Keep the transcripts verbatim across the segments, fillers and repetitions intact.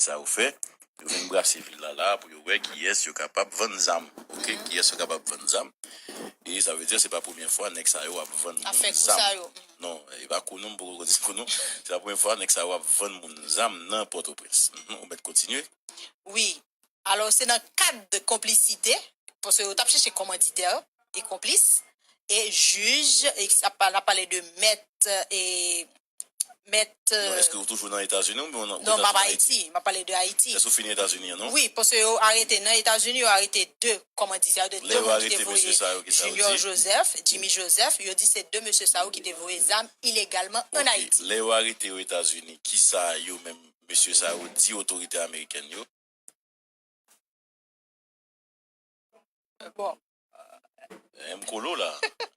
sa yo fè. Yo vin brase vil la la pou yo wè kiyès yo kapab vann zam. Oke, kiyès yo kapab vann zam. E sa vle di se pa premye fwa nèg sa yo ap vann moun zam. Non, e pa kou nou, m poko di kou nou. Se pa premye fwa nèg sa yo ap vann moun zam nan Pòtoprens. Ou mèt kontinye. Wi. Alò, se nan kad de konplisite, paske yo t ap chèche kòmanditè e konplis, e jij, e sa pa, n ap pale de mèt, e mèt. Non, èske ou toujou nan Etazini oubyen ou nan, ou nan Ayiti? Non, m ap Ayiti, m ap pale de Ayiti. Èske ou fini Etazini an, non? Wi, paske yo arete, nan Etazini, yo arete de kòmanditè, de de moun ki te voye Junior Joseph, Jimmy Joseph, yo di se de mesye sa yo ki te voye zam ilegalman ann Ayiti. Lè yo arete yo Etazini, kisa yo menm, mesye sa yo di otorite amerikèn yo? Bon. Eh, m kole w la.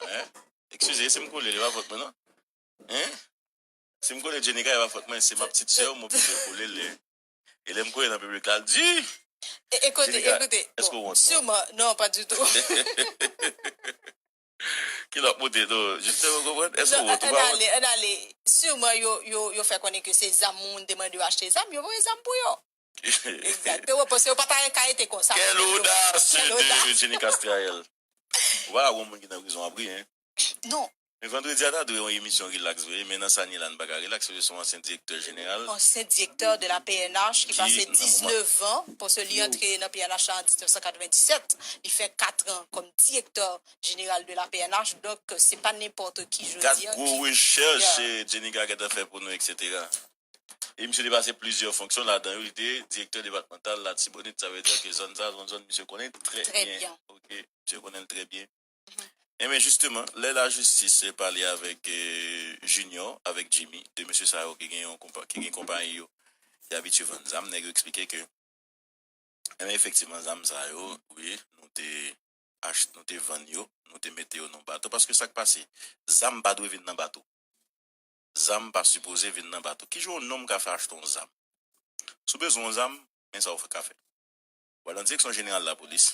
Hein? Eskize, se m kole l, e pa fòt mwen, non. Hein? Si m kole Jenika, e pa fòt mwen, se m ap tit sè w, m oblije kole l. E lè m kole nan piblik la, l di, E, ekoute, Jenika, ekoute. Èske w wont, non? Sûrement, non, pas du tout. Ki lòt moute tou? Jisteman, w konprann? Èske w wont ou pa wont? Ann ale, ann ale. Sûrement, yo, yo, yo fè konnen ke se zam moun te mande yo achte zam, yo voye zam pou yo. Exactement, paske yo pa ta ka rete konsa. Quelle audace de Jenny Castrael. Ou pa ka gon moun ki nan prizon ap ri, hein? Non. Men vandredi a ta dwe yon emisyon relax vre, men nan sa n ye la n pa ka relax, paske se yon ansyen direktè jeneral. Ancien directeur de la P N H ki pase diznèf an, paske li antre nan P N H la an diznèf san katrevendiset, li fè kat an kòm direktè jeneral de la P N H, donk se pa nenpòt ki jodi an ki. Gad gwo rechèch Jenica gentan fè pou nou, etsetera. E misye te pase plizyè fonksyon, ladan yo, li te direktè depatmantal Latibonit. Sa vle di ke zòn sa, zòn, zòn misye konnen trè byen. Ok, misye konnen l trè byen. Enben, jisteman, lè lajistis pale avèk eh, Junior, avèk Jimmy, de mesye sa yo ki gen yon konpa, ki gen konpayi yo, ki abitye vann zam, nèg yo eksplike ke Enben, efektivman, zam sa yo, wi, nou te achte, nou te vann yo, nou te mete yo nan bato. Paske sa k pase, zam pa dwe vin nan bato. Zam pa sipoze vin nan bato. Kijan yon nonm ka fè achte yon zam? Si w bezwen yon zam, men sa w ka fè. W al nan direksyon jeneral lapolis,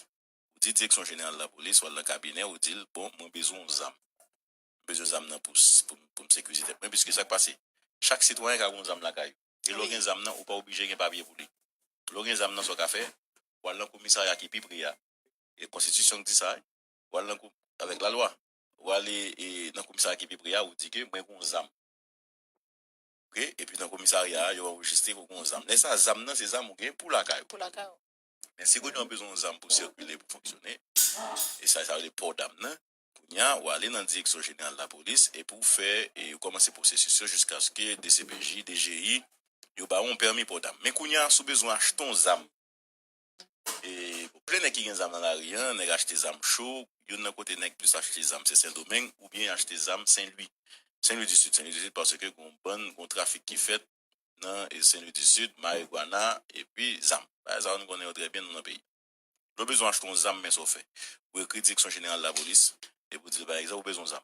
ou di direksyon jeneral lapolis, w al nan kabinè, ou di l, bon, mwen bezwen yon zam. M bezwen zam nan pou, pou, pou m sekirize tèt mwen, piske sa k pase, chak sitwayen ka gen yon zam lakay ou. E lè w gen zam nan, ou pa oblije gen papye pou li. Lè w gen zam nan, sa w ka fè, w al nan komisarya ki pi pre a. E konstitisyon k di sa, wi. W al nan kou, avèk lalwa, ou ale e, nan komisarya ki pi pre a, ou di ke mwen gen yon zam. Ok? Epi nan komisarya a, yo anrejistre ke w gen yon zam. Lè sa a, zam nan, se zam ou gen pou lakay ou. Pou lakay ou. Men si kounye a w bezwen yon zam pou sikile, pou fonksyone, e sa, sa rele pò dam nan, kounye a, w ale nan direksyon jeneral lapolis epi w fè, e yo kòmanse pwosesis yo jiskaske D C P J, D G I, yo ba w yon pèmi pò dam. Men kounye a, si w bezwen achte yon zam, e bon, plen nèg ki gen zam nan lari a, nèg achte zam cho, youn nan kote nèg plis achte zam se Sendomeng, oubyen achte zam Senlwi. Senlwi di Sid, Senlwi di Sid, paske gen yon bann, gen yon trafik ki fèt nan Senlwi di Sid, marigwana, epi zam. Bagay sa yo nou konnen yo trè byen, nou nan peyi. Lè w bezwen achte yon zam, men sa w fè. Ou ekri direksyon jeneral lapolis, epi w di l, pa egzanp, ou bezwen yon zam.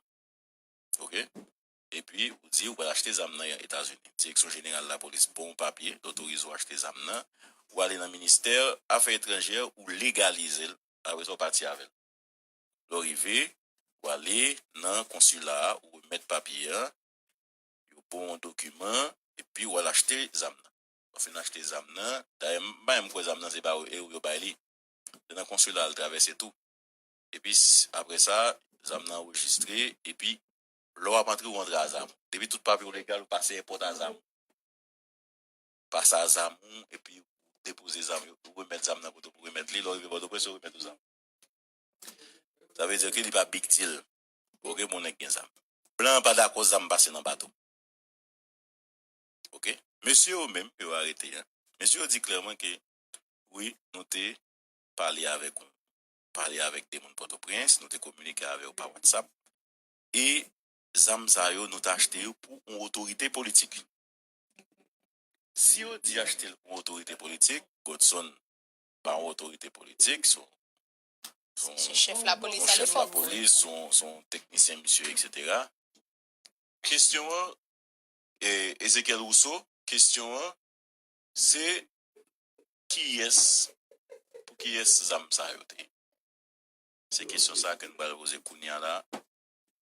Ok? Epi, ou di, ou pral achte zam nan Etazini. Direksyon jeneral lapolis ba w yon papye, l otorize w achte zam nan. Ou ale nan ministè afè etranjè, ou legalize l. Apre sa, ou pati avè l. Lè w rive, ou ale nan konsila a, ou remèt papye a, yo ba w yon dokiman, epi ou al achte zam nan. Ou fin achte zam nan, dayè, m pa menm kwè zam nan se ba ou, e ou yo bay li. Se nan konsila a l travèse tou. Epi, s- apre sa, zam nan anrejistre, epi lè w ap antre, ou antre a zam ou. Depi tout papye w legal, ou pase èpòt a zam ou. Pase a zam ou, epi ou depoze zam yo, ou remèt zam nan kote w pou remèt li, lè w rive Pòtoprens, yo remèt ou zam. Sa vle di ke li pa big deal. Ok, bon nèg gen zam. Blan an pa dakò zam pase nan bato. Ok? Mesye yo menm, yo arete a. Mesye yo di klèman ke, wi, nou te pale avèk ou. Pale avèk de moun Pòtoprens, nou te kominike avè w pa WhatsApp. E zam sa yo, nou te achte yo pou yon otorite politik. Si yo di achte l pou yon otorite politik, Godson pa yon otorite politik, se yon, se yon, se yon chèf lapolis, se yon teknisyen, misye, etsetera. Kesyon an, e, Ezekiel Rousseau, kesyon an, se kiyès, pou kiyès zam sa yo te ye? Se kesyon sa ke n pral poze kounye a la,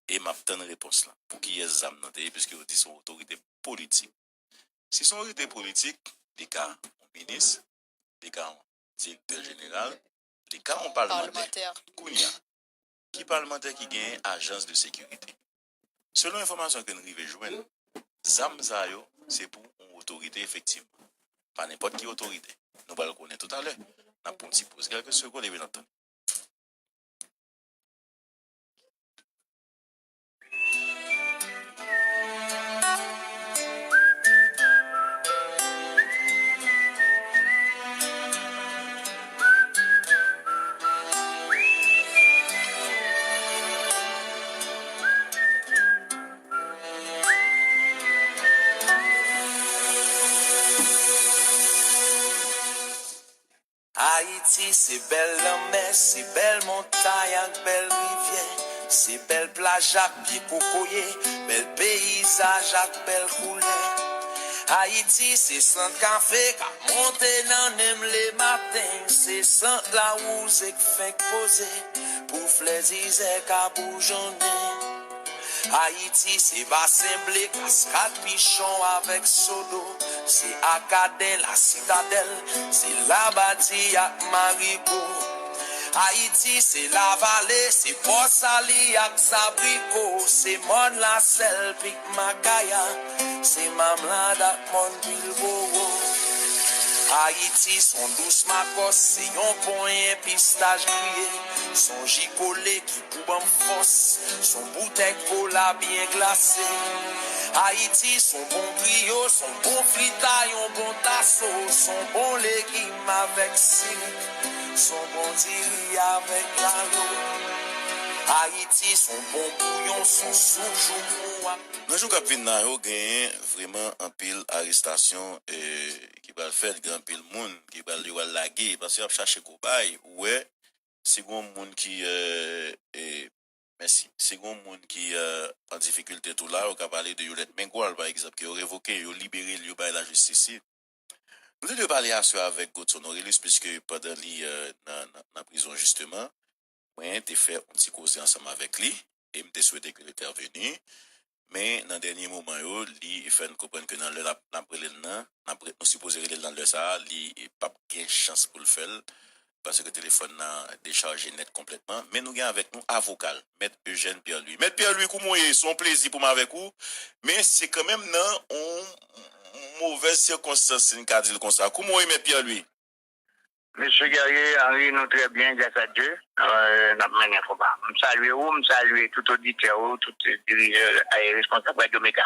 e m ap tann repons lan. Pou kiyès zam nan te ye, piske yo di se yon otorite politik. Si se yon otorite politik, li ka yon minis, li ka yon direktè jeneral, li ka yon palmantè. Kounye a, ki palmantè ki genyen ajans de sekirite? Selon enfòmasyon ke n rive jwenn, zam sa yo, se pou yon otorite efektivman. Pa nenpòt ki otorite. Nou pral konnen toutalè. N ap pran yon ti poz kèlke segonn epi n ap tann. Ayiti se bèl lanmè, se bèl montay ak bèl rivyè, se bèl plaj ak pye kokoye, bèl peyizaj ak bèl koulè. Ayiti se sant kafe k ap monte nan nen m lematen, se sant lawouze k fenk poze pou flè zizè ka boujonnen. Ayiti se basen ble, kaskad pichon avèk sodo, se Akaden, Lasitadèl, se Labadi ak Marigo. Ayiti se Lavale, se Pòsali ak Zabriko, se Mòn Lasèl, Pik Makaya, se Mamlad ak Mòn Bilbowo. Ayiti s on dous makòs, se yon ponyen pistach griye, s on ji kole ki pou ban m fòs, s on boutèy kola byen glase. Ayiti s on bon griyo, s on bon frita, yon bon taso, s on bon legim avèk sirik, s on bon diri avèk lalo. Ayiti s on bon bouyon, s on soup joumou ak Nan jou k ap vin la yo, genyen vrèman anpil arestasyon, e, ki pral fèt, gen anpil moun ki pral, yo pral lage, paske y ap chache kobay. Ou wè, si gen yon moun ki, e, e, mèsi, si gen yon moun ki, e, an difikilte tou la, yo ka pale de Yolette Mengoal, pa egzanp, ke yo revoke, yo libere l, yo bay lajistis li. Nou te dwe pale aswè avèk Godson Orelus, piske pandan li, e, nan, nan, nan prizon, jisteman, mwen te fè yon ti koze ansanm avèk li, e m te swete ke l entèveni. Men, nan dènye moman yo, li fè n konprann ke nan lè n ap, n ap rele l nan, n ap re-, nou sipoze rele l nan lè sa a, li p ap gen chans pou l fè l, paske telefòn nan dechaje nèt konplètman. Men nou gen avèk nou avoka l, Mèt Eugène Pierre Louis. Mèt Pierre Louis, kouman w ye? Se yon plezi pou m avèk ou, men se kanmenm nan yon movèz sikonstans, si n ka di l konsa. Kouman w ye, Mèt Pierre Louis? Mesye Guerrier Henry, nou trè byen, gras a Dye. Euh, n ap mennen konba. M salye ou, m salye tout oditè ou, tout dirijè, e, responsab Radyo Mega.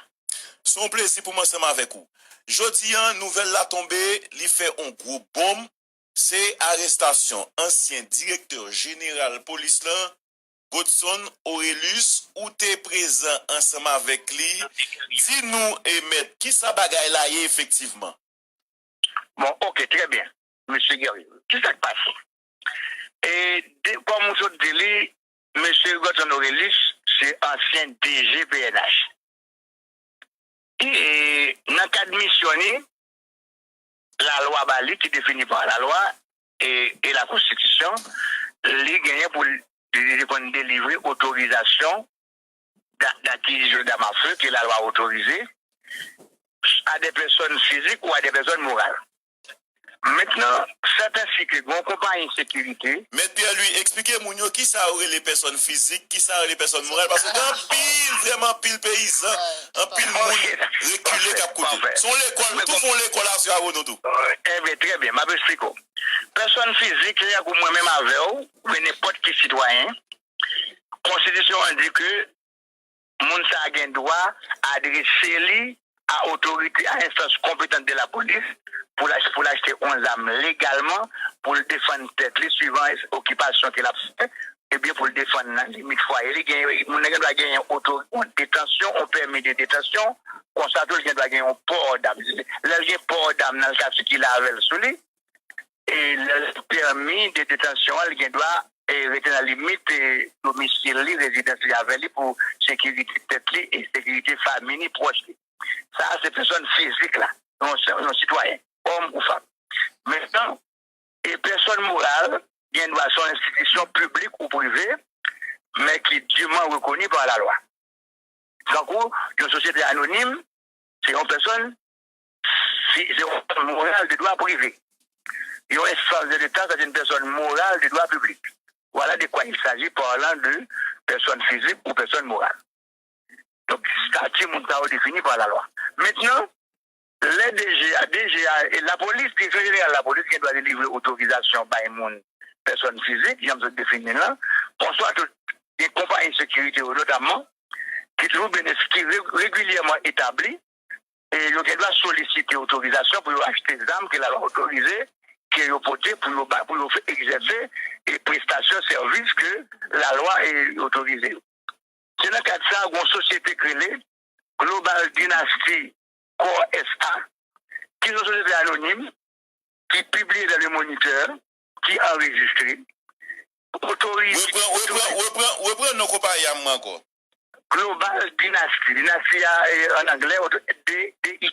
Se yon plezi pou m ansanm avèk ou. Jodi a, nouvèl la tonbe, li fè yon gwo bonm. Se arestasyon ansyen direktè jeneral polis lan, Godson Orelus, ou te prezan ansanm avèk li. Di nou, e, Mèt, kisa bagay la ye efektivman? Bon, oke, trè byen, mesye Guerrier. Kisa k pase? E, de, kòm ou sot di li, mesye Godson Orelus se ansyen D G P N H. E, nan kad misyon li, lalwa ba li, ki defini pa lalwa e, e la konstitisyon, li genyen pou li, li konn delivre otorizasyon d'a-, d'acquisition d'armes à feu ke lalwa otorize à des personnes physiques ou à des personnes morales. Mentnan, sèt ensi ke gen yon konpayi sekirite. Mèt Pierre Louis, eksplike moun yo kisa yo rele pèsòn fizik, kisa yo rele pèsòn moral, paske gen anpil, vrèman anpil peyizan, anpil moun rekile k ap koute. Se yon lekòl, nou tou fè yon lekòl aswè avè nou tou. Ebyen, trè byen, m ap eksplike w. Pèsòn fizik, se tankou mwen menm avè w, oubyen nenpòt ki sitwayen, konstitisyon an di ke moun sa a gen dwa adrese li a otorite, a enstans konpetan de la polis pou l ach-, pou l achte yon zam legalman pou l defann tèt li swivan es-, okipasyon ke l ap fè, ebyen pou l defann nan limit fwaye li. Gen, moun nan gen dwa genyen oto-, yon detansyon, yon pèmi de detansyon, konsa tou l gen dwa gen yon pò dam. Lè l gen pò dam nan, l ka sikile avè l sou li. E lè l pèmi de detansyon an, li gen dwa, e, rete nan limit, e, domisil li, rezidans li avè li pou sekirite tèt li e sekirite fanmi li, pwòch li. Sa a se pèsòn fizik la, yon, yon sitwayen, òm ou fanm. Mentnan, e pèsòn moral gen dwa se yon enstitisyon piblik ou prive, men ki diman rekoni pa lalwa. Tankou yon sosyete anonim, se yon pèsòn si, se yon pèsòn moral de dwa prive. Yon instance de l'État, c'est une personne morale de droit public. Voilà de quoi il s'agit parlant de personne physique ou personne morale. Donk, stati moun sa yo defini pa lalwa. Mentnan, lè DG a, DG a, e lapolis, direksyon jeneral lapolis gen dwa delivre otorizasyon bay moun, pèsòn fizik, jan m sot defini l lan, oswa tou gen konpayi sekirite yo, notamman, ki toujou benefisye, ki re- regilyèman etabli, e yo gen dwa solisite otorizasyon pou yo achte zam ke lalwa otorize, ke yo pote pou yo ba, pou yo fè egzèse e prestasyon sèvis ke lalwa e otorize yo. Se nan kad sa, gen yon sosyete k rele Global Dynasty Corp S A, ki se yon sosyete anonim, ki pibliye nan Le Moniteur, ki anrejistre, otorize, repran, repran, repran, repran non konpayi a mwen ankò. Global Dynasty. Dynasty a, e, an anglè, D, D Y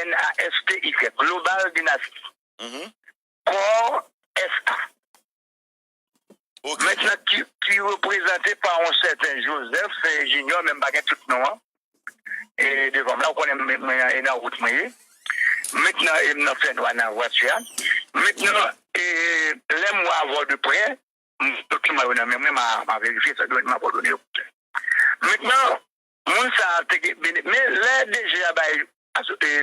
N A S T Y. Global Dynasty. Mhm. Corp S A. Ok. Mentnan, ki, ki reprezante pa yon sèten Joseph, e, Junior, men m pa gen tout non an. E, devan m la, ou konnen mwen, mwen, e nan wout mwen ye. Mentnan, e m nan fènwa nan vwati a. Mentnan, e, lè m wè avè w de prè, m, dokiman yo nan men mwen, m a, m a verifye sa, m a ba w done yo. Mentnan, moun sa a te gen, bene- men lè DG a bay, aso- e,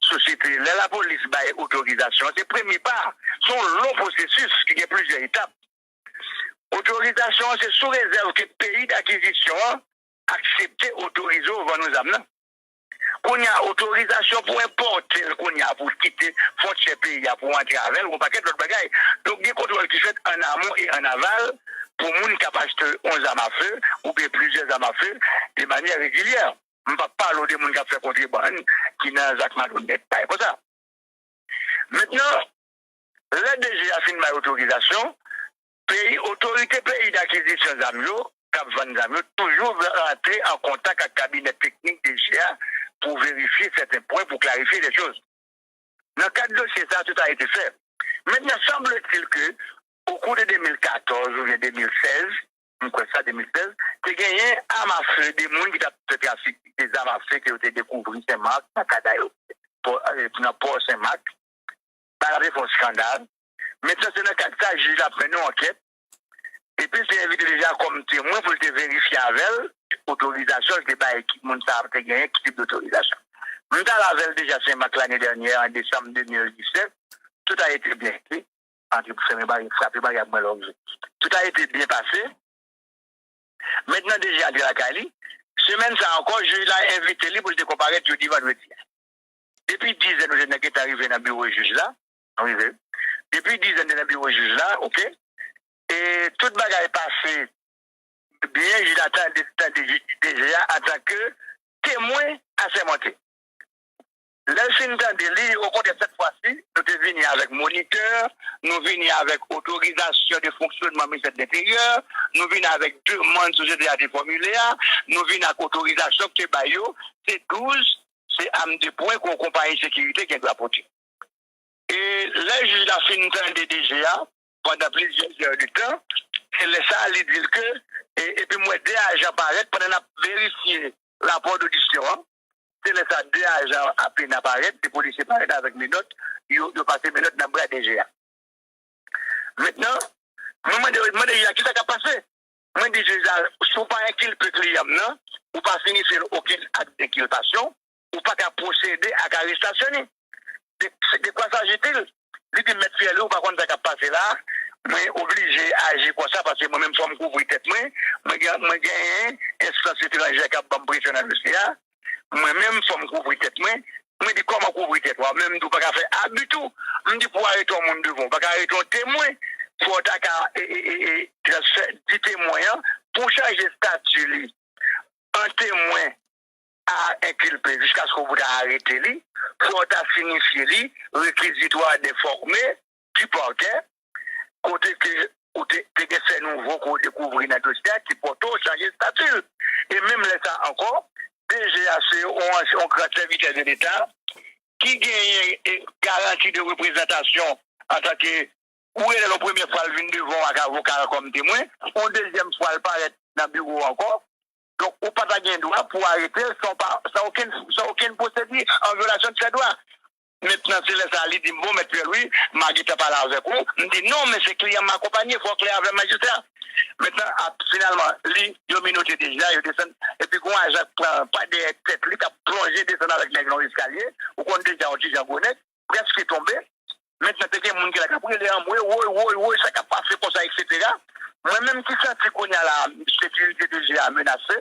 sosyete, lè lapolis bay otorizasyon, se premye pa. Se yon lon pwosesis ki gen plizyè etap. Otorizasyon an se sou rezèv ke peyi dakizisyon an aksepte otorize w vann ou zam nan. Kounye a, otorizasyon pou enpòte l kounye a, pou kite fwontyè peyi a, pou antre avè l, yon pakèt lòt bagay. Donk, gen kontwòl ki fèt an amon e an aval pou moun k ap achte yon zam afe oubyen plizyè zam afe de manyè regilyè. M p ap pale w de moun k ap fè kontrebann, ki nan zak malonèt, bagay konsa. Mentnan, lè DG a fin bay otorizasyon, peyi, otorite peyi dakizisyon zam yo, k ap vann zam yo, toujou rantre an kontak ak kabinè teknik DG a pou verifye sèten pwen, pou klarifye de choz. Nan kad dosye sa, tout a été fait. Maintenant, semble-t-il que, au cours de deux mille quatorze oubyen deux mille seize, m kwè sa, deux mille seize, te genyen amafe de moun ki t ap fè trafik de zam afe ke yo te dekouvri Senmak, nan Kadayo, pò, e, nan pò Senmak. Bagay la te fè yon eskandal. Mentnan, se nan kad sa, jij la ap mennen yon ankèt. Epi, l te envite DG a kòm temwen pou l te verifye avè l otorizasyon l te bay ki moun sa a te genyen, ki tip dotorizasyon. M t al avè l deja Senmak lane dènyè, an desanm de mil disèt. Tout a été bien. Antre pou fèmen baryè, frape baryè ak mwen lè w rive. Tout a été bien passé. Mentnan, DG antre lakay li. Semèn sa a ankò, jij la envite li pou l te konparèt jodi vandredi a. Depi dizè, nou te nan gentan rive nan biwo jij la. Nou rive. Depi dizè, nou te nan biwo jij la, oke. E tout bagay pase byen, jij la tande, tande DG a antanke temwen asèmante. Lè l fin tande li, okontrè, sèt fwa si, nou te vini avèk monitè, nou vini avèk otorizasyon de fonksyonman Ministè de Lenteryè, nou vini avèk demann sosyete a te fòmile a, nou vini ak otorizasyon ke bay yo, se douz, se am de pwen ke yon konpayi sekirite gen dwa pote. E lè jij la fin tande DG a, pandan plizyè zè de tan, se lè sa a li di l ke, e, epi m wè de ajan parèt pandan n ap verifye rapò dodisyon an, se lè sa a de ajan a pena parèt, de polisye parèt avèk menòt, yo, yo pase menòt nan bra DG a. Mentnan, mwen mande, mande jij la kisa k ap pase. Mwen di jij la, si w pa enkilpe kliyan m nan, ou pa sinifye l okenn ak denkilpasyon, ou pa ka pwosede ak arestasyon ni. De, de quoi s'agit-il? Li di, Mèt Pierre Louis, ou pa konn sa k ap pase la, mwen oblije aji konsa paske mwen menm fò m kouvri tèt mwen, mwen gen, mwen genyen enstans etranjè k ap ban m presyon nan dosye a, mwen menm fò m kouvri tèt mwen. Mwen di, kòman kouvri tèt ou? Mwen menm m di, ou pa ka fè abi tou. M di, pou w arete yon moun devan, ou pa ka arete yon temwen. Fò w ta ka, e, e, e, e, transfè, di temwen an, pou chanje estati li an temwen a enkilpe jiskaske w ta arete li, fò w ta sinifye li réquisitoire d'informer du parquet, kote ke ou te, te gen fè nouvo ke w dekouvri nan dosye a ki pòte w chanje estati l. E menm lè sa ankò, DG a se yon, yon gran sèvitè de Leta ki genyen, e, garanti de reprezantasyon antanke ou rele l yon premye fwa l vin devan w ak avoka l kòm temwen, yon dezyèm fwa l parèt nan biwo w ankò, Donk, ou pa ta gen dwa pou w arete l san, pa, san okenn, san okenn pwosedi an vyolasyon de sè dwa. Mentnan, se lè sa a, li di m, "Bon, Mèt Pierre Louis, m a gentan pale avèk ou." M di, "Non, men se kliyan m akonpanye, fò w klè avè majistra." Mentnan, ap, finalman, li, yo menote deja, yo desann, epi gon ajan k pran pa dèyè tèt li, k ap plonje desann avèk nèg nan eskalye. Ou konn deja yon ti jan gwo nèg, prèske tonbe. Mentnan, te gen moun ki la k ap rele anmwe, woy, woy, woy, sa k ap pase konsa, etsetera. Mwen menm ki santi kounye a la, sekirite de je a menase,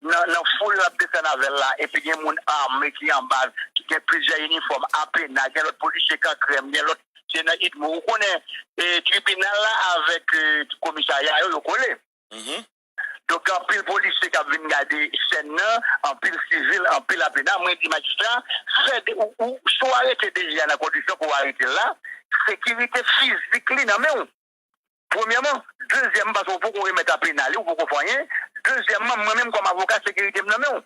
nan, nan foul l ap desann avè l la, epi gen moun ame ki anba, ki gen plizyè inifòm, apena, gen lòt polisye kankrèm, gen lòt se nan idmo. Ou konnen, e, tribinal la avèk, e, komisarya yo, yo kole. Donk, anpil polisye k ap vin gade sèn nan, anpil sivil, anpil apena. Mwen di majistra, fè de, ou, ou, si w arete de je a nan kondisyon pou w arete l la, sekirite fizik li nan men w. Premyèman. Dezyèmman, paske w poko remèt apena li, w poko fè anyen. Dezyèmman, mwen menm kòm avoka, sekirite m nan men w.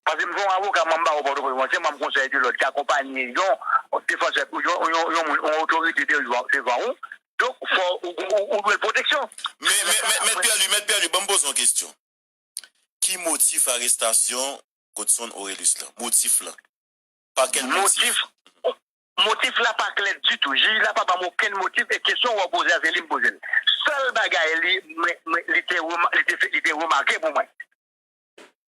Paske m se yon avoka, manm bawo Pòtoprens, mwen se manm konsèy de lòd ki akonpanye yon defansè, yon, yon, yon moun, yon otorite devan, devan ou. Donk, fò ou, ou, ou dwe l pwoteksyon. Men, men, men, Mèt Pierre Louis, Mèt Pierre Louis, ban m poze yon kesyon. Ki motif arestasyon Godson Orelus la? Motif la? Pa kèl motif? Motif, motif la pa klè ditou. Jij la pa ban m okenn motif e kesyon w ap poze a, se li m poze l. Sèl bagay li, mwen, mwen, li te rema-, li te fè, li te remake pou mwen.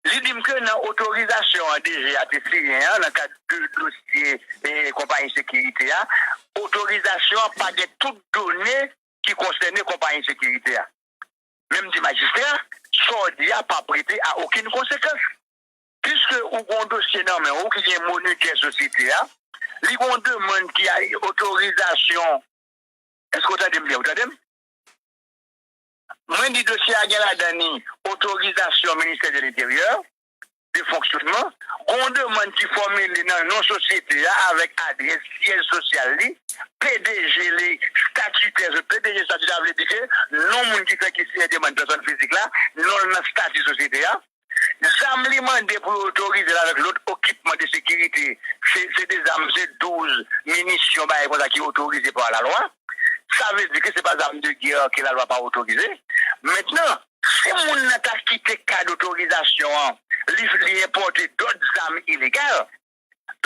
Li di m ke nan otorizasyon an D G a te siyen an, nan kad de dosye, e, konpayi sekirite a, otorizasyon an pa gen tout done ki konsène konpayi sekirite a. Men m di majistra, sa w di a pa prete a okenn konsekans. Piske ou gen yon dosye nan men w ki gen monitè sosyete a, li gen yon demann ki a otorizasyon. Èske w tande m byen? Ou tande m? Mwen di dosye a gen ladan li otorizasyon Ministè de Lenteryè, de fonksyonman, gen yon demann ki fòmile nan non sosyete a avèk adrès, syèj sosyal li, P D G li, estatitè, P D G estatitè a vle di ke non moun ki fè ki siyen demann pèsòn fizik la, non l nan estati sosyete a. Zam li mande pou yo otorize l avèk lòt ekipman de sekirite, se, se de zam, se douz minisyon, bagay konsa ki otorize pa lalwa. Sa vle di ke se pa zam de gè ke lalwa pa otorize. Mentnan, si moun nan ta kite kad otorizasyon an, li, li enpòte dòt zam ilegal,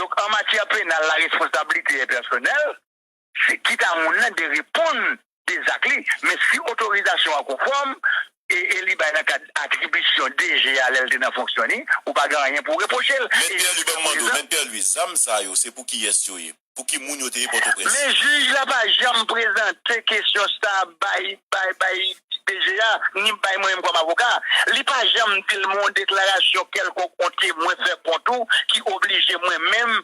donk, an matyè penal, la responsabilité est personnelle, se kit a moun nan de reponn de zak li. Men si otorizasyon an konfòm, e, e li bay nan kad atribisyon D G a lè l te nan fonksyon li, ou pa gen anyen pou w repwoche l. Mèt Pierre Louis, ban m mande w, Mèt Pierre Louis, zam sa yo, se pou kiyès yo ye? Pou ki moun yo te ye Pòtoprens? Men jij la pa janm prezante kesyon sa bay, bay, bay D G a, ni bay mwen menm kòm avoka. Li pa janm di l, men yon deklarasyon kèlkonk, yon temwen fè kont ou ki oblije mwen menm,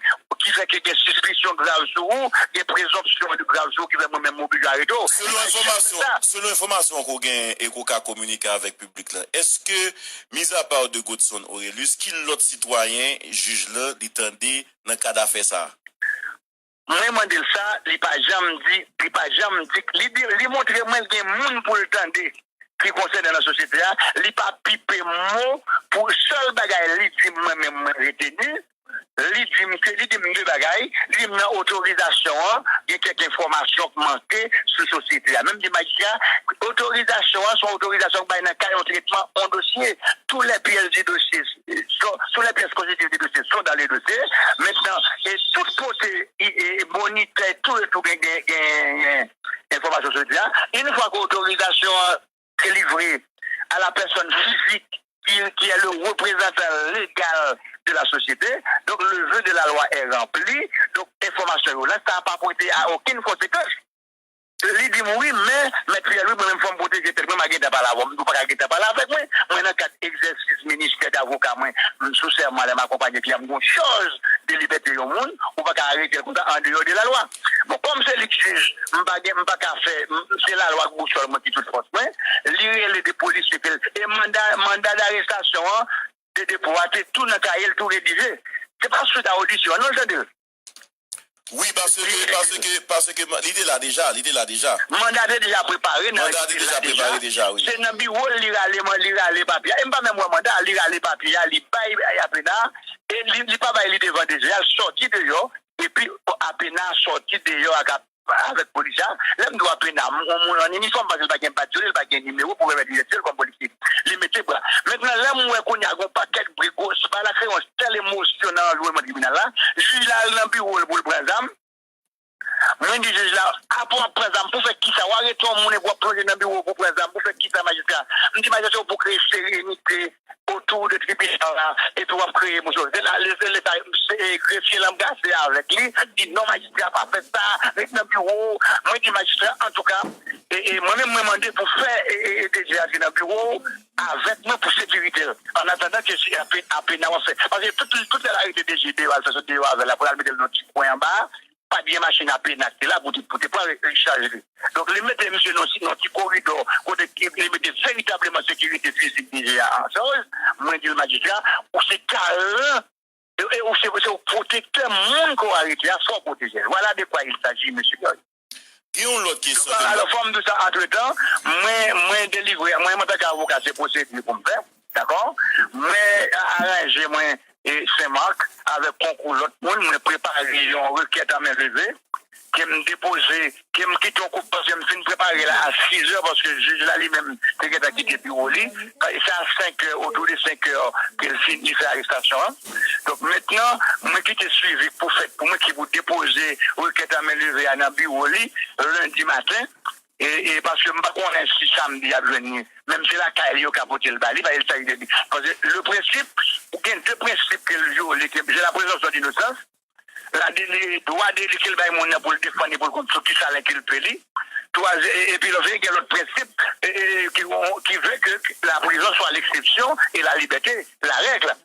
ki fè ke gen sispisyon grav sou ou, gen prezonpsyon de grav sou ou ki fè mwen menm m oblije arete w. Selon enfòmasyon, selon enfòmasyon ke w gen e ke w ka kominike avèk piblik la, èske, mizapa de Godson Orelus, ki lòt sitwayen jij la li tande nan kad afè sa a? Mwen mande l sa, li pa janm di, li pa janm di, li di, li montre mwen l gen moun pou l tande ki konsène nan sosyete a, li pa pipe mo pou sèl bagay li di m mwen menm mwen reteni, li di m ke, li di m de bagay, li di m nan otorizasyon an, gen kèk enfòmasyon k manke sou sosyete a. Menm di majistra, otorizasyon an, se yon otorizasyon k bay nan ka yon tretman, yon dosye, tous les pièces du dossier, sont, tous les pièces constitutives du dossier sont dans le dossier. Mentnan, e tout kote, e, e, monitè, tou e tou gen, gen, gen, gen enfòmasyon sou li a. Yon fwa ke otorizasyon an délivré à la personne physique qui, qui est le représentant légal de la société, donc le vœu de la loi est rempli, donk enfòmasyon yo la, sa pa pote a okenn konsekans. Li di m wi, men, Mèt Pierre Louis, mwen menm fò m pwoteje tèt mwen, m a gentan pale avè w. M di w pa ka gentan pale avèk mwen. Mwen nan kad egzèsis ministè davoka mwen, m sou sèman lè m akonpanye kliyan m, gon chòz de libète yon moun, ou pa ka arete l konsa andeyò de lalwa. Bon, kòm se li k jij, m pa gen, m pa ka fè, m, se lalwa k bousòl mwen ki tout fòs mwen. Li rele de polisye ke l, e manda, manda darestasyon an, de depo a te tou nan kaye l, tou redije. Se pa swit a odisyon an, non, l tande l. Wi, paske, paske, paske li te la deja, li te la deja. Manda te deja prepare nan. Manda te deja prepare deja, wi. Se nan biwo l li rale, man, li rale papye a. E m pa menm wè manda, li rale papye a, li bay apena, e li, li pa bay li devan D G a, l sòti deyò, epi apena sòti deyò ak ap avèk polis la. Lè m di w a Pena, yon moun an inifòm, paske l pa gen badj sou li, l pa gen nimewo pou pèmèt li identifye l kòm polisye. Li mete bra. Mentnan, lè m wè kounye a gen yon pakèt bri gwo, se pa la, se yon tèl emosyon nan anviwònman tribinal la, jij la al nan biwo l pou l pran zam. Mwen di jij la, apre w ap pran zam, pou fè kisa? W arete yon moun epi w ap plonje nan biwo w pou pran zam, pou fè kisa, majistra? M di majistra, se pou kreye serenite otou de tribinal la, epi w ap kreye emosyon. Se la, se leta, se grefye l anbrase avèk li, di non, majistra, pa fè sa, ret nan biwo w. Mwen di majistra, antouka, e, e, mwen menm, mwen mande pou fè, e, e, e, D G antre nan biwo w avèk mwen pou sekirite l. An atandan ke si apre, apre n a w ap fè. Paske tout, tout lè l arete D G deyò, al fè sot deyò avè l, apre l al mete l nan ti kwen anba, pa t gen machin a Pena ki te la pou te, pou te pran chaj li. Donk, li mete misye nan, nan ti koridò, kote ki, li mete veritableman sekirite fizik D G a an sèryez. Mwen di l, majistra, ou se garan, e, e ou se, se pwotektè moun ke w arete a, fò w pwoteje l. Voilà de quoi il s'agit, mesye Gary. Gen yon lòt kesyon ke m... Alò, fò m di w sa, antretan, mwen, mwen delivre, mwen, antanke avoka, se pwosedi pou m fè, dakò? Mwen aranje, mwen, e Sen Mak, avèk konkou lòt moun, mwen prepare yon rekèt a men leve, ke m depoze, ke m kite yon kou, paske m fin prepare la a sizè, paske jij la li menm te gentan kite biwo li. E se a senkè, otou de senkè, ke l fin, li fè arestasyon an. Donk, mentnan, mwen kite swivi pou fèt pou mwen ki pou depoze rekèt a men leve a nan biwo li lendi maten. E, e paske m pa konnen si samdi y ap jwenn li. Menm si lakay li yo ka pote l ba li, pa il s'agit de li. Paske le prensip, ou gen de prensip ke l vyole, ke se la présomption d'innocence, la de li, dwa de li ke l bay moun nan pou l defann li, pou l konn sou kisa l enkilpe li. Twa, e, epi lòt, gen lòt prensip, e, e, ki, ki vle ke la prison soit l'exception et la liberté la règle.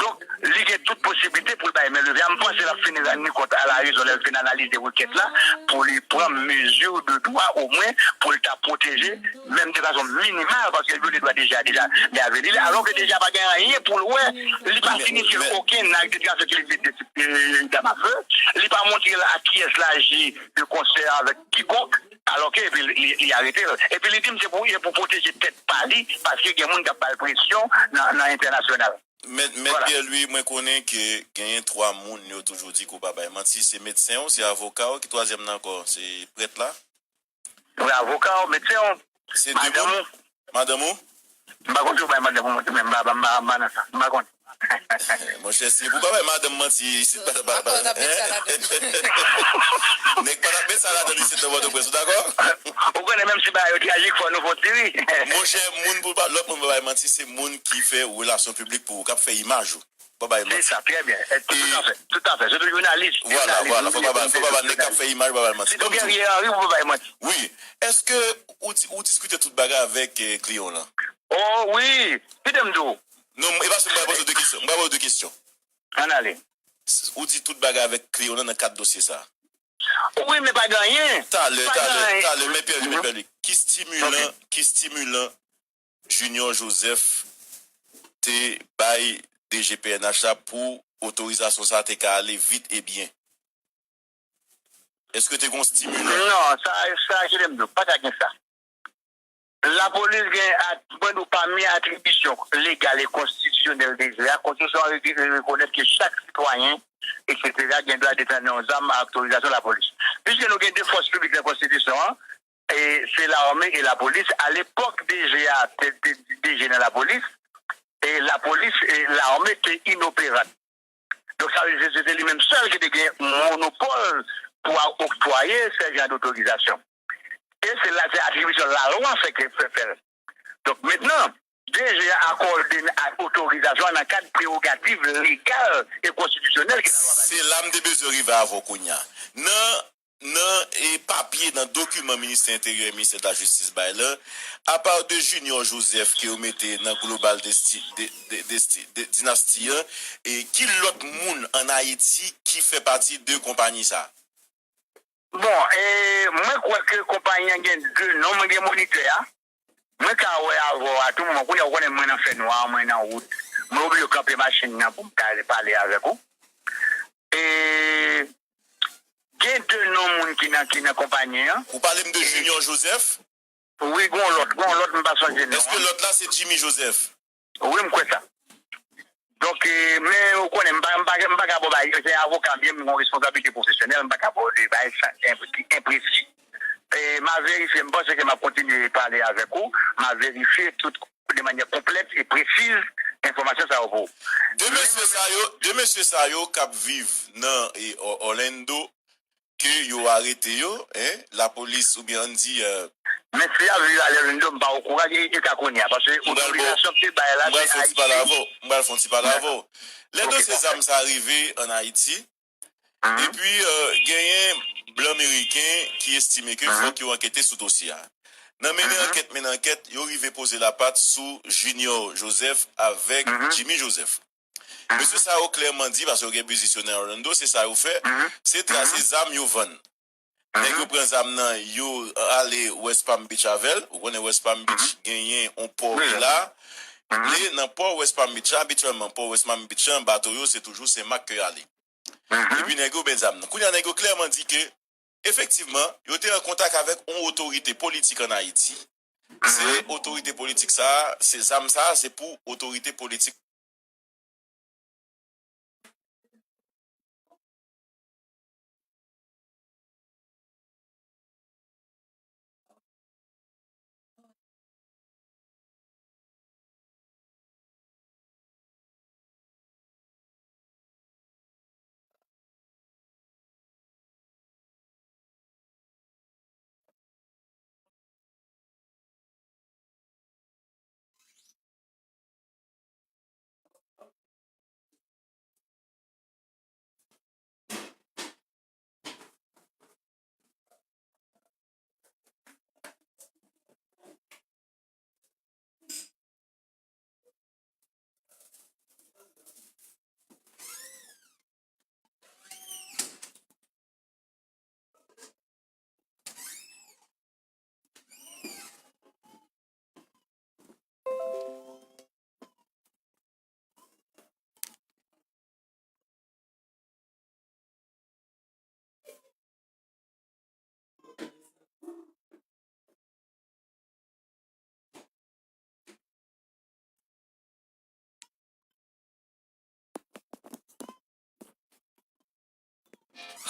Donk, li gen tout posiblite pou l bay men leve a. M panse l ap fin rann li kont a la rezon lè l fin analize rekèt la, pou li pran mezi de dwa omwen pou l ta pwoteje, menm de fason minimal, paske l vyole dwa D G a deja, men avè li, alò ke D G a pa gen anyen pou l wè, li pa sinifye okenn ak de trafik ilisik de, de, dam a fe, li pa montre l a kiyès l aji de konsè avèk kikonk, alò ke epi li, li arete l. Epi li di m se pou, pou pwoteje tèt pa li, paske gen moun k ap ba l presyon nan, nan entènasyonal. Mèt, Mèt Pierre Louis, mwen konnen ke genyen twa moun yo toujou di ke w pa bay manti. Se medsen w, se avoka w, ki twazyèm nan ankò? Se prèt la? Wi, avoka w, medsen w, se de madanm moun ou. Madanm ou? M pa konn si w bay madanm ou manti, men m pa, m pa, m pa nan sa. M pa konn. Monchè, si pou pa bay madanm manti, isit pa, pa, pa, nèg pa t ap met sa ladan isit nan Pòtoprens, ou dakò? Ou konnen, menm si bagay yo trajik, fò nou fè yon ti ri. Monchè, moun pou pa, lòt moun pa bay manti, se moun ki fè relasyon piblik pou ou, k ap fè imaj ou. Pa bay manti. Se sa, trè byen. E, toutafè, toutafè. Sitou jounalis. Vwala, vwala. Fò pa ba, fò pa ba nèg k ap fè imaj, pa bay manti. Sitou Guerrier Henry, ou pa bay manti. Wi. Èske ou di, ou diskite tout bagay avèk, eh, kliyan w lan? Oh, wi. Kite m di w. Non, e pa se m ba poze de kesyon. M ba poze de kesyon. Ann ale. Ou di tout bagay avèk kliyan w lan nan kad dosye sa a? Wi, men pa gen anyen. Talè, talè, talè, men Pierre, men Pierre, ki stimulan, ki stimulan Junior Joseph te bay D G P N H la pou otorizasyon sa a te ka ale vit e byen? Èske te gen yon stimulan? Non, sa, sa, kite m di w, pa ta gen sa. Lapolis gen, mwen di w, pami atribisyon legal e konstitisyonèl D G a, konstitisyon an rekonèt ke chak sitwayen, etsetera, gen dwa detann yon zam ak otorizasyon lapolis. Piske nou gen de fòs piblik nan konstitisyon an, e se lame e lapolis. Alepòk, D G a te, te, D G nan lapolis, e lapolis e lame te inoperan. Donk, sa vle di se, se li menm sèl ki te gen monopòl pou a oktwaye sèjan dotorizasyon. E se la, se atribisyon lalwa fè ke fè, fè l. Donk, mentnan, D G a akòde n ak otorizasyon an nan kad prewogativ legal e konstitisyonèl ke lalwa ba li. Se la m te bezwen rive avè w kounye a. Nan, nan, e, papye, nan dokiman Ministè Enteryè e Ministè de la Jistis bay lan, apa de Junior Joseph ke yo mete nan Global Desti-, de, de, Desti-, de, Dynasty an, e ki lòt moun ann Ayiti ki fè pati de konpayi sa a? Bon, e, mwen kwè ke konpayi an gen de non, mwen gen monitè a. Mwen ka wè avè w a tou moman. Kounye a, ou konnen mwen nan fènwa, mwen nan wout. Mwen oblije kanpe machin nan pou m ka pale avèk ou. E gen de non moun ki nan, ki nan konpayi an. Ou pale m de Junior Joseph? Wi, gon lòt, gon lòt, m pa sonje non an. Èske lòt la se Jimmy Joseph? Wi, m kwè sa. Donk, eh, men ou konnen, m pa, m pa, m pa ka ba w bagay, se avoka m ye, m gen yon responsablite pwofesyonèl, m pa ka ba w de bagay sa, ki enp-, ki enpresi. Eh, m a verifye, m panse ke m ap kontinye pale avèk ou, m a verifye tout de manyè konplèt e presiz enfòmasyon sa yo pou ou. De mesye sa yo, de mesye sa yo k ap viv nan, eh, Or-, Orlando, ke yo arete yo, en, lapolis oubyen ann di, eh, men si y ap viv a Orlando, m pa okouran, e, e ka kounye a, paske otorizasyon ke bay la, m pral fè yon ti pale avè w, m pral fè yon ti pale avè w. Lè dosye zam sa rive ann Ayiti, epi, eh, genyen blan meriken ki estime ke fòk yo ankete sou dosye a. Nan mennen ankèt, mennen ankèt, yo rive poze lapat sou Junior Joseph avèk Jimmy Joseph. Mesye sa yo klèman di, paske yo gen biznis yo nan Orlando, se sa yo fè, se trase zam yo vann. Nèg yo pran zam nan, yo ale West Palm Beach avè l. Ou konnen West Palm Beach genyen yon pò ki la. E nan pò West Palm Beach la, abityèlman, pò West Palm Beach lan, bato yo, se toujou Senmak ke y ale. Epi nèg yo benn zam nan. Kounye a, nèg yo klèman di ke, efektivman, yo te an kontak avèk yon otorite politik ann Ayiti. Se otorite politik sa a, se zam sa a, se pou otorite politik.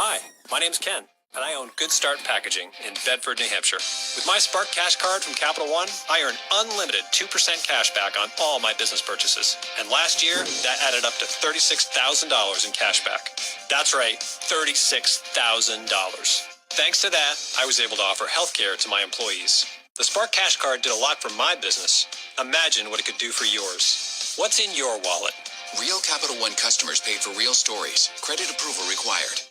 Hi, my name's Ken, and I own Good Start Packaging in Bedford, New Hampshire. With my Spark Cash card from Capital One, I earn unlimited two percent cash back on all my business purchases. And last year, that added up to thirty-six thousand dollars in cash back. That's right, thirty-six thousand dollars. Thanks to that, I was able to offer healthcare to my employees. The Spark Cash Card did a lot for my business. Imagine what it could do for yours. What's in your wallet? Real Capital One customers paid for real stories. Credit approval required.